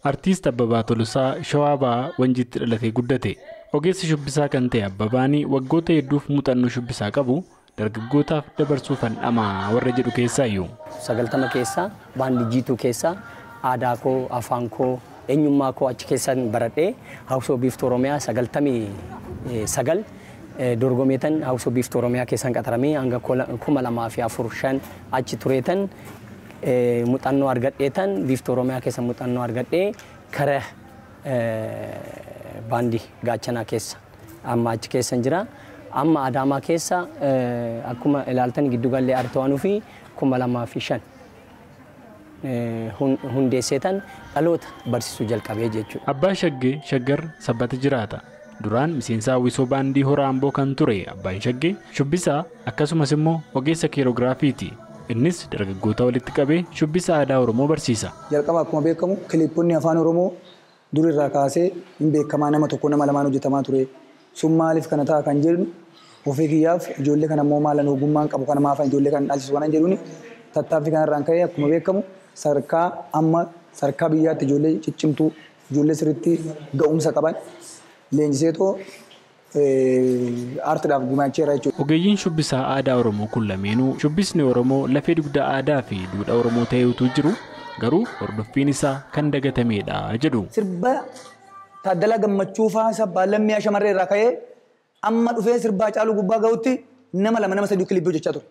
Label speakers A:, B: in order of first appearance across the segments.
A: Artiist Abbabaa Tolosaa Shawaa Bahaa Wanjiitti dhalatee guddate. Ogeessi shubbisaa kan ta'e Abbabaan waggoota hedduuf muuxannoo shubbisaa qabu dargaggootaaf dabarsuufan dhamaa warra jedhu keessaayyuu.
B: 90 keessaa baandii Jiituu keessaa aadaa koo, afaan koo, eenyummaa koo achi keessaan baradhee Hawwisoo Biiftuu Oromiyaa 99 dorgomeetan Hawwisoo Biiftuu Oromiyaa keessaan qaxaramee hanga 2004-5 achi tureetan muuxannoo argadheetan Biiftuu Oromiyaa keessa muuxannoo argadhee kara baandii Gaachanaa keessa amma achi keessan jira. Amma Adaamaa keessa akkuma ilaaltan giddugallee Artowaanuu fi 2005 hundeesseetan dhaloota barsiisuu jalqabee jechuudha.
A: Abbaa Shaggee Shaggar Sabbata jiraata. Duraan miseensa hawwisoo baandii Hora Amboo kan ture Abbaan Shaggee shubbisaa akkasumas immoo ogeessa keerogiraafiiti. Innis dargaggoota walitti qabee shubbisa aadaa Oromoo barsiisa.
C: Jalqaba akkuma beekamu kiliipponni afaan Oromoo durirraa kaasee hin beekamaa nama tokko nama lamaan hojjetamaa ture. Sun maaliif kana ta'a kan jedhu ofii kiyyaaf ijoollee kana immoo maalan ogummaan qabu kana maafan ijoollee kana dhaalchisu kanan jedhuuni tattaaffii kanarraan ka'ee akkuma beekamu sadarkaa amma sadarkaa biyyaatti ijoollee ciccimtuu ijoollee sirriitti ga'umsa qaban leenjiseetoo aartiidhaaf gumaacheera jechuudha.
A: Ogeeyyiin shubbisaa aadaa Oromoo kun lameenuu shubbisni Oromoo lafee dugda aadaa fi duudhaa Oromoo ta'ee utuu jiru garuu hordoffiin isaa kan dagatameedha jedhu.
C: Sirba Taaddalaa Gammachuu fa'aa sabbaa Lammiyaa Shamarree irraa ka'ee amma dhufee sirbaa Caaluu gubbaa ga'utti nama lama nama sadii kilippii hojjechaa ture.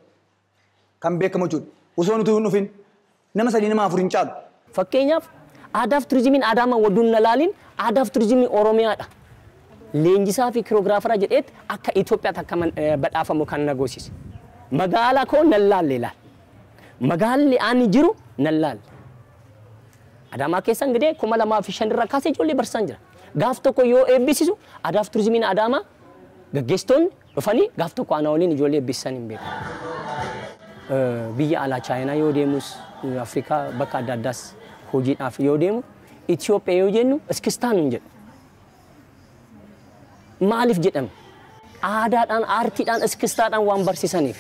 C: Kan beekamu jechuudha. Osoo nuti hin dhufin nama sadii nama afur hin caalu.
B: Fakkeenyaaf aadaaf turizimiin Adaamaa waduun na laaliin aadaaf turizimii Oromiyaadha. Leenjisaa fi kiroogiraafara jedheet akka Itoophiyaatti akka badhaafamu kan na goosise. Magaalaa koo nan laalle ilaal. Magaalli ani jiru nan laalle. Adaamaa keessa ingidihi 2005 irraa kaasee ijoollee barsiisaan jira. Gaaf tokko yoo eebbisiisu aadaaf turizimiin Adaamaa gaggeessitoonni dhufanii gaaf tokko ana waliin ijoollee eebbisiisan hin beeku. Biyya alaa Chaayinaa yoo deemus Afrikaa bakka adda addaas hojiidhaaf yoo deemu Itoophiyaa yoo jennu iskistaan hin jedhu. Maaliif jedhame? Aadaadhaan, aartiidhaan, iskistaadhaan waan barsiisaniif.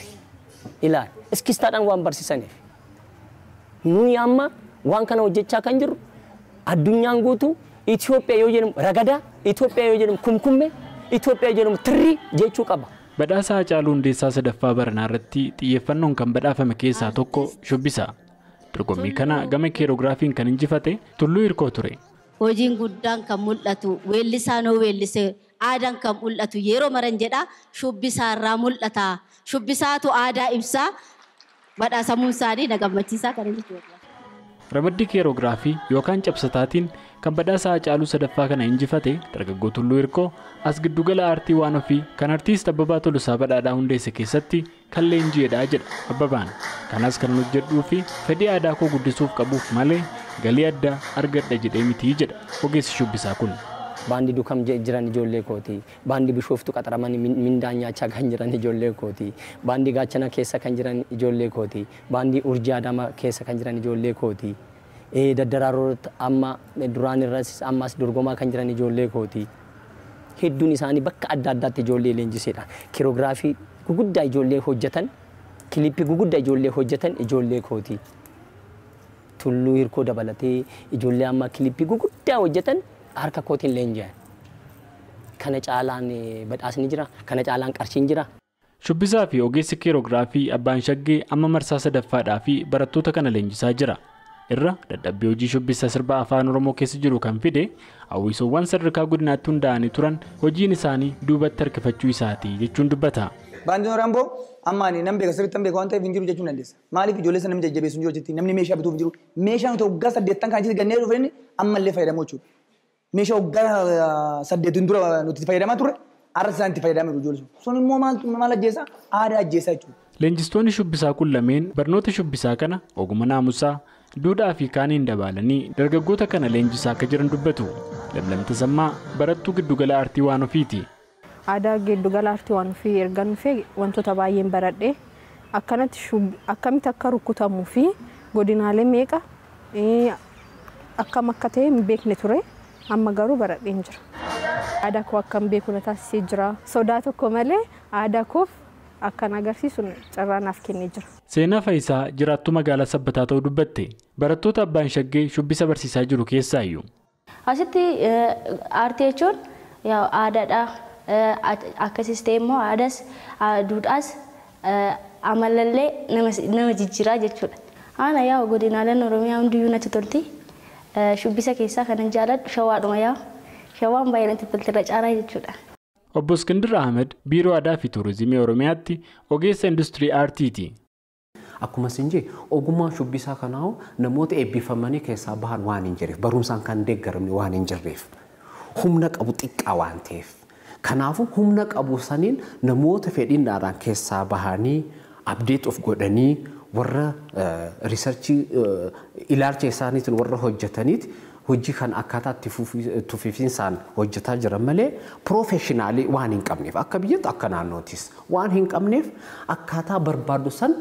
B: Ilaali, iskistaadhaan waan barsiisaniif. Nuyi amma waan kana hojjechaa kan jirru addunyaan guutuu Itoophiyaa yoo jedhamu ragadaa, Itoophiyaa yoo jedhamu kumkumme, Itoophiyaa yoo jedhamu tirrii jechuu qaba.
A: Badhaasa Haacaaluu Hundeessaa sadaffaa baranaa irratti xiyyeeffannoon kan badhaafame keessaa tokko shubbisa. Dorgommii kana gama keerogiraafiin kan injifate Tulluu Hirkoo ture.
D: Hojiin guddaan kan mul'atu, weellisaan hoo weellise aadaan kan mul'atu yeroo maran jedha shubbisaarraa mul'ata. Shubbisaatu aadaa ibsaa badhaasamuun isaanii na gammachiisaa kan inni jechuudha.
A: Ramaddii keerogiraafii yookaan cabsataatiin kan badhaasa Haacaaluu sadaffaa kana injifate dargaggoo Tulluu Hirkoo as giddugala aartii waan ofii kan artiist Abbabaa Tolosaa Badhaadhaa hundeesse keessatti kan leenji'edha jedha Abbabaan. Kanas kan hojjedhuu fi fedhii aadaa koo guddisuuf qabuuf malee galii addaa argadha jedhee mitii jedha ogeessi shubbisaa kun.
B: Baandii Dukam jiran ijoollee kooti. Baandii Bishooftuu qaxaramanii mindaan nyaachaa kan jiran ijoollee kooti. Baandii Gaachana keessa kan jiran ijoollee kooti. Baandii Urjii Adaamaa keessa kan jiran ijoollee kooti. Daddaraaroo amma duraan irras ammas dorgomaa kan jiran ijoollee kooti. Hedduun isaanii bakka adda addaatti ijoollee leenjiseedha. Kiroogiraafii guguddaa ijoollee hojjetan, kilippii guguddaa ijoollee hojjetan ijoollee kooti. Tulluu Hirkoo dabalatee ijoollee amma kilippii guguddaa hojjetan harka kootiin leenji'an. Kana caalaan badhaasni jira, kana caalaan qarshiin jira.
A: Shubbisaa fi ogeessi keerogiraafii Abbaan Shaggee amma marsaa sadaffaadhaa fi barattoota kana leenjisaa jira. Irra dadhabbii hojii shubbisa sirba afaan Oromoo keessa jiru kan fide hawwisoowwan sadarkaa godinaatti hundaa'anii turan hojiin isaanii duubatti harkifachuu isaati jechuun dubbata.
C: Baandiin Hora Amboo amma ani nan beeka sirriitti nan beeka waan ta'eef hin jiru jechuun dandeessa. Maaliif ijoollee sana namni jajjabeessu hin jiru jetti namni meeshaa bituuf hin jiru. Meeshaan nuti waggaa 8 kan achitti gannee dhufne ammallee fayyadamu jechuudha. Meeshaa waggaa 8 dura nuti itti fayyadamaa turre har'a isaan itti fayyadamaa jiru ijoollee sun. Sun immoo maal ajjeesaa? Aadaa ajjeesaa jechuudha.
A: Leenjistoonni shubbisaa kun lameen barnoota shubbisaa kana ogummaa naamusaa, duudhaa fi kaaniin dabalanii dargaggoota kana leenjisaa akka jiran dubbatu. Lamlam Tasammaa barattuu giddugala aartii waan ofiiti.
E: Aadaa giddugala aartii waan ofii erga dhufee wantoota baay'een baradhe akkanatti akkamitti akka rukutamuu fi godinaalee meeqa akkam akka ta'e hin beekne ture amma garuu baradheen jira. Aadaa koo akkam beeku na taasisee jira. Sodaa tokko malee aadaa koof akkan agarsiisu carraa naaf kennee jira.
A: Seenaa Faayisaa jiraattuu magaalaa Sabbataa ta'uu dubbatte. Barattoota Abbaan Shaggee shubbisa barsiisaa jiru keessaayyuu.
F: Asitti aartii jechuun aadaadha. Akkasis ta'e immoo aadaas duudhaas amalallee nama jijjiiraa jechuudha. Ana yaa godinaaleen Oromiyaa hundiyyuu natti tolti. Shubbisa keessaa kanan jaaladhu shawaadhuma yaa. Shawaan baay'ee natti tolti irra caalaa jechuudha.
A: Obbo Iskindir Ahmed Biiroo Aadaa fi Turizimii Oromiyaatti ogeessa industirii aartiiti.
G: Akkuma isin jee ogummaan shubbisaa kanaa namoota eebbifamanii keessaa bahan waan hin jirreef barumsaan kan deeggaramne waan hin jirreef humna qabu xiqqaa waan ta'eef kanaafuu humna qabu saniin namoota fedhiinnaadhaan keessaa bahanii abdeet of godhanii warra riisarchii ilaalcha isaaniitiin warra hojjetaniiti hojii kan akkaataa itti fufiinsaan hojjetaa jiran malee piroofeshinaalii waan hin qabneef akka biyyatti akka naannootis waan hin qabneef akkaataa barbaadu san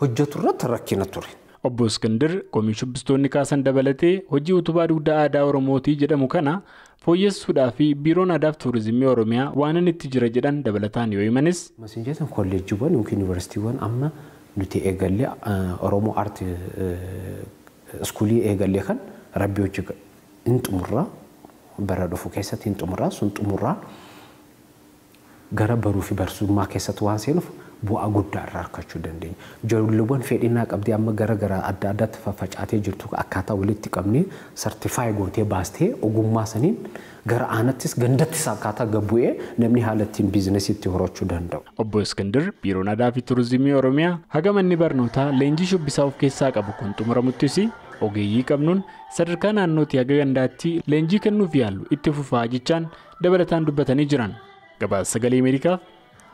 G: hojjetu irratti rakkina ture.
A: Obbo Iskindir komii shubbistoonni kaasan dabalatee hojii utubaa dugda aadaa Oromootii jedhamu kana fooyyessuudhaa fi Biiroon Aadaa fi Turizimii Oromiyaa waan inni itti jira jedhan dabalataan yoo himanis.
G: Masin jechuun kolleejjiiwwan yookiin yuunivarsiitiiwwan amma nuti eegallee Oromoo Aarti Iskuulii eegallee kan rabbi hojii hin xumurraa bara dhufu keessatti hin xumurraa sun xumurraa gara baruu fi barsuummaa keessatti waan seenuuf bu'aa guddaa irraa argachuu dandeenya. Ijoolleewwan fedhinnaa qabdee amma gara gara adda addaatti faffacaatee jirtu akkaataa walitti qabnee sartifaayi gootee baastee ogummaa saniin gara aanattis gandattis akkaataa gabbu'ee namni haala ittiin biizinasii itti horachuu danda'u.
A: Obbo Iskindir Biiroon Aadaa fi Turizimii Oromiyaa haga manni barnootaa leenjii shubbisaa of keessaa qabu kun xumuramuttis ogeeyyii qabnuun sadarkaa naannootii haga gandaatti leenjii kennuuf yaalu itti fufaa jechaan dabalataan dubbatanii jiran. Gabaasa Sagalee Ameerikaaf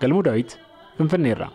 A: Galmuu Daawit Finfinneerraa.